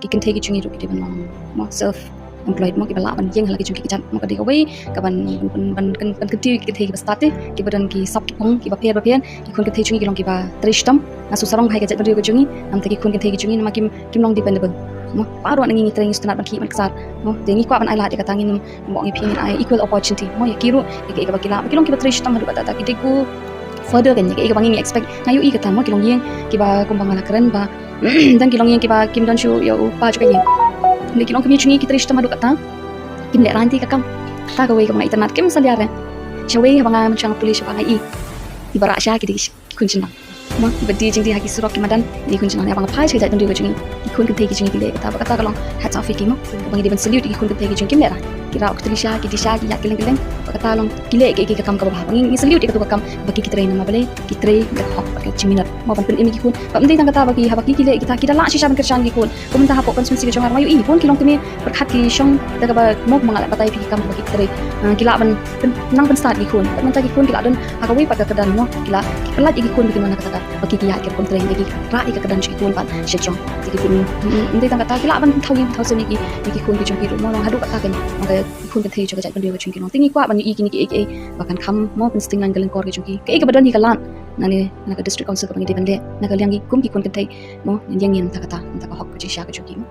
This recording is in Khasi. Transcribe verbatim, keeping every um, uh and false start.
ki kynthei ki jong ngi ruh ki dei ban long mo self employed mo, kiba lah ban ïeng ha la ki jong ki kjat mo. Ka dei kawei kaban ban ban kyntiew ïa ki kynthei kiba stad te, kiba don ki sap ki phong kiba pher ba pher. Ki khun kynthei jong ngi ki long kiba trei shitom. Nga shu sarong ha ka jaitbynriew ka jong ngi, namar ki khun kynthei ki jong ngi namar kim kim long dependable mo. Baroh na ngi ngi trei ngi sngewtynnat ban khih ban ksar mo. Te ngi kwah ban ai lad ïa kata, ngin ym ong ïa phi, ngin ai equal opportunity mo ïa ki ruh, ïa kiei kiba ki lah. Ki long kiba trei shitom haduh katta katta, ki dei gu further kein ïa kiei kiba ngi ngi expect. Nga ïohi kata mo, ki long ïing kiba kumba nga la kren ba don ki long ïing kiba kim don shuh ïa u pa jong ka ïing. Hynrei ki longkmie jong ngi ki trei shitom haduh katta, kim lehraiñ te ka kam. Kata kawei kaba nga itynnad, kim salia re. Shawei haba nga mynshwa nga pule shaba nga ïohi kiba rah sha ki dei ki khun shynrang mo, kiba die jingdie ha ki surok ki madan, ki khun shynrang. Haba nga phai sha ka jaitbynriew ka jong ngi, ki khun kynthei ki jong ngi ki leh kata, ba kata ka long hats off ïa ki mo. Kaba ngi dei ban salute ïa ki khun kynthei ki jong ngi, kim lehraiñ. Ki rah u kti sha, ki die sha, ki ïaid kylleng kylleng. Ba kata long ki leh kiei kiei ka kam kaba bha. Ba ngi ngi salute ïa katu ka kam ba ki ki trei namar balei ki trei da ka hok bad ka jingminot mo ban pynim ïa ki khun. Ba ym dei tang kata ba ki, haba ki ki leh kita ki da lah shisha ban kyrshan ïa ki khun. Kum mynta hapoh constituency ka jong nga ruh nga ïohi bun ki longkmie pyrkhat ki shong da kaba mo, kumba nga la batai ïa phi, ki kam ba ki trei, ah, ki lah ban pyn- nang pynstad ïa ki khun. Bad mynta ki khun ki la don ha kawei pat ka kyrdan mo, ki la ki pyllait ïa ki khun ba kin wan na kata ka, ba ki ki ïaid ki rukom trei, ba ki rah ïa ka kyrdan jong ki khun pat sha jrong. Te ki khun, mm, ym dei tang kata, ki lah ban thaw ïing thaw sem ïa ki, ïa ki khun ki jong ki ruh mo. Long haduh katta kein, long ka ki khun kynthei jong ka jaitbynriew ka jong ki long. Te ngi kwah ban ïohi kine kiei kiei ba kan kham mo pynsting lang ka lyngkor ka jong ki. Kaei kaba don hi ka lad na ne na ka District Council kaba ngi dei ban leh na ka liang ki kum ki khun kynthei mo, ngin ïeng ngin mynta kata, mynta ka hok ka jingshisha ka jong ki mo.